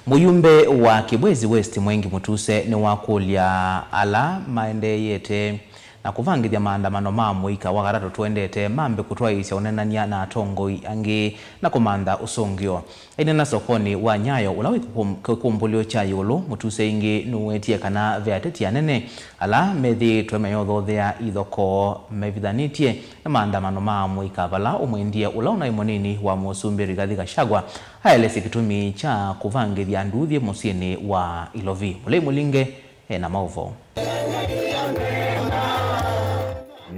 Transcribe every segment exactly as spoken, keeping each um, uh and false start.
Mũyumbe wa Kibwezi West Mwengi Mutuse nĩwakũlya ala maendeeyete na kũvangĩthya maandamano ma mũika wa katatũ tũendete mambe kũtwaĩĩsya ũneenany'a na atongoi angĩ na kũmantha ũsũngĩo. Aineena sokonĩ wa Nyayo ũla wĩ kĩkũm-, kĩkũmbũlyo kya ĩũlũ, Mutuse ĩngĩ nũwetie kana ve ateti anene ala methĩĩtwe mayothothea ithokoo mevithanĩtye na maandamano ma mũika, vala ũmwendie ũla ũnaĩ mũnini wa mũsumbĩ Rigathi Gachagua aelesye kĩtumi kya kũvangĩthya nduuthĩ mũsyĩnĩ wa Ilovi. Mũlei Mũlinge ena maũvoo.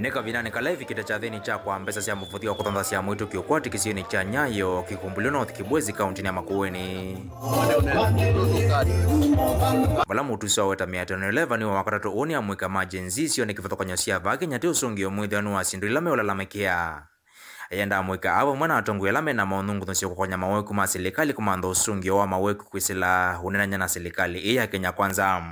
Nĩ kavindanĩ kala ĩvikĩte kyathĩnĩ kya kwa mbesa sya mũvũthi wa kũthanthasya mwĩtũkĩ ũkwati kĩsionĩ kya Nyayo, Kikumbulio North, Kibwezi, kauntinĩ ya Makueni, vala Mutuse waweta mĩatĩanĩo ĩla ĩvanĩwe Wakatatũ ũũ nĩ amũika ma Gen Z sione kĩvathũkany'o sya vaa Kenya ti ũsũngĩo mwĩthĩwa nĩ wa syĩndũ ila meũlalamĩkĩa. Yendaa mũika aa vamwe na atongoi ala mena maũnyungunyũsyo kũkonya maweku ma silikalĩ kũmantha ũsũngĩo wa maweku kwĩsĩla ũneenany'a na silikalĩ ĩĩ ya Kenya Kwanza.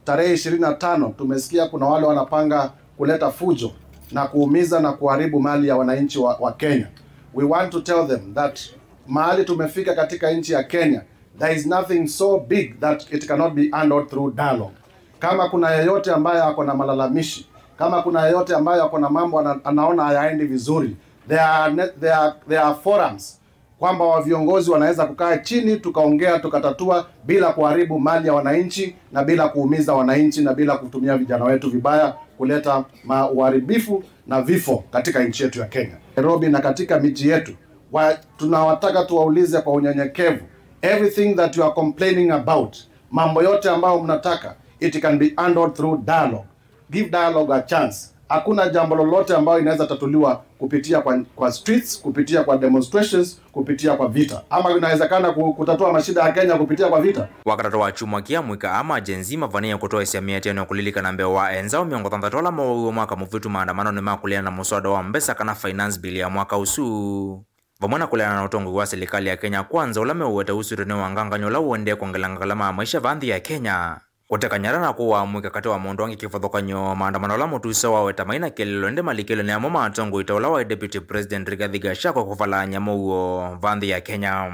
Tarehe ishirini na tano tumesikia kuna wale wanapanga kuleta fujo na kuumiza na kuharibu mali ya wananchi wa, wa Kenya. We want to tell them that mahali tumefika katika nchi ya Kenya, there is nothing so big that it cannot be handled through dialogue. Kama kuna yeyote ambaye ako na malalamishi, kama kuna yeyote ambaye ako na mambo ana-, anaona hayaendi vizuri, there are ne-, there are, there are forums kwamba wa viongozi wanaweza kukaa chini, tukaongea, tukatatua bila kuharibu mali ya wananchi na bila kuumiza wananchi na bila kutumia vijana wetu vibaya kuleta ma-, uharibifu na vifo katika nchi yetu ya Kenya. Nairobi na katika miji yetu, wa-, tunawataka tuwaulize kwa unyenyekevu, everything that you are complaining about, mambo yote ambayo mnataka, it can be handled through dialogue. Give dialogue a chance. Hakuna jambo lolote ambayo inaweza tatuliwa kupitia kwa, kwa streets, kupitia kwa demonstrations, kupitia kwa vita. Ama inawezekana ku-, kutatua mashida ya Kenya kupitia kwa vita? Wakatatũ wa kyumwa kĩa, amũika aa ma Gen Z mavanĩĩe kũtwaĩsya mĩatĩanĩo kũlilikana mbee wa enzao mĩongo thanthatũ ala mooawa mwaka mũvĩtu maandamanonĩ ma kũleana na mũswada wa mbesa kana finance bill ya mwaka ũsu, vamwe na kũleana na ũtongoi wa silikalĩ ya Kenya Kwanza ũla meũweta ũsutwe nĩ wangangany'o ũla ũendee kwongelanga ngalama ya maisha vaa nthĩ ya Kenya, kũteka nyara na kũaa amũika katĩ wa maũndũ angĩ kĩvathũkany'o. Maandamano ala Mutuse waweta maina kĩeleelo, ĩndĩ malikĩlyo nĩ amwe ma atongoi ta ũla waĩ Deputy President Rigathi Gachagua kũvalaany'a mũuo vaa nthĩ ya Kenya.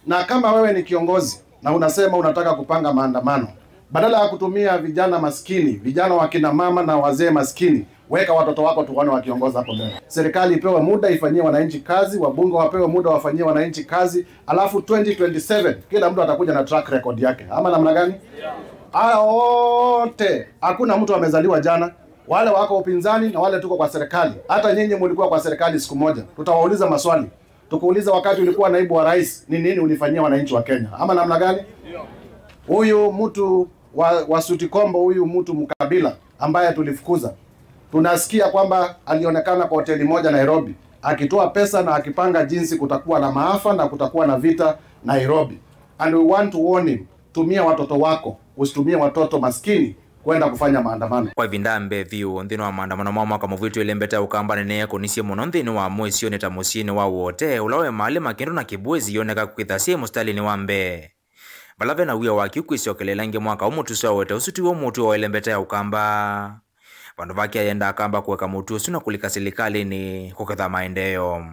Na kama wewe ni kiongozi na unasema unataka kupanga maandamano, badala ya kutumia vijana maskini, vijana wa kina mama na wazee maskini, weka watoto wako tuone wakiongoza hapo mbele. Serikali ipewe muda ifanyie wananchi kazi, wabunge wapewe muda wafanyie wananchi kazi, alafu twenty twenty-seven kila mtu atakuja na track record yake. Ama namna gani? Haya wote, hakuna mtu amezaliwa jana. Wale wako upinzani na wale tuko kwa serikali. Hata nyinyi mlikuwa kwa serikali siku moja. Tutawauliza maswali. Tukuuliza, wakati ulikuwa naibu wa rais, ni nini ulifanyia wananchi wa Kenya? Ama namna gani? Huyu mtu wa, wa suti kombo, huyu mtu mkabila ambaye tulifukuza, tunasikia kwamba alionekana kwa hoteli moja Nairobi akitoa pesa na akipanga jinsi kutakuwa na maafa na kutakuwa na vita Nairobi. And we want to warn him, tumia watoto wako, usitumie watoto maskini kwenda kufanya maandamano. Kwa ĩvinda mbee vyũ, nthĩnĩ wa maandamano ma mwaka mũvĩtu, ĩlembeta ya Ũkamba nĩneekũnisye mũno nthĩnĩ wa mũisyonĩ ta mũsyĩnĩ wa Wote, ũla we Maali, Makĩndũ na Kĩbwezi yoneka kwĩtha syĩ mũsitalĩnĩ wa mbee, vala ve na wia wa kĩu kwĩsyokelela ĩngĩ mwaka ũũ. Mutuse waweta ũsu tiw'o mũtwe wa ĩlembeta ya Ũkamba. Vandũ vake, ayenda Akamba kũeka mũtwe ũsu na kũlika silikalĩnĩ kũketha maendeeo.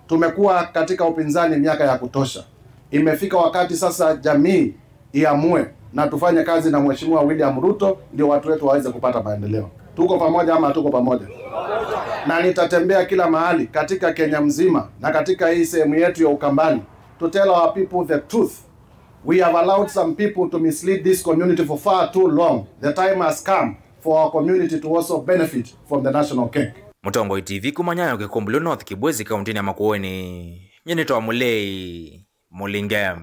Tumekuwa katika upinzani miaka ya kutosha. Imefika wakati sasa jamii iamue na tufanye kazi na Mheshimiwa William Ruto ndio watu wetu waweze kupata maendeleo. Tuko pamoja ama hatuko pamoja? Na nitatembea kila mahali katika Kenya mzima na katika hii sehemu yetu ya Ukambani to tell our people the truth. We have allowed some people to mislead this community for far too long. The time has come for our community to also benefit from the national cake. Mũtongoi T V kuma Nyayo, Kĩkũmbũlyo North, Kĩbwezi, kauntinĩ ya Makueni. Nyie nĩtawa Mũlei Mũlinge.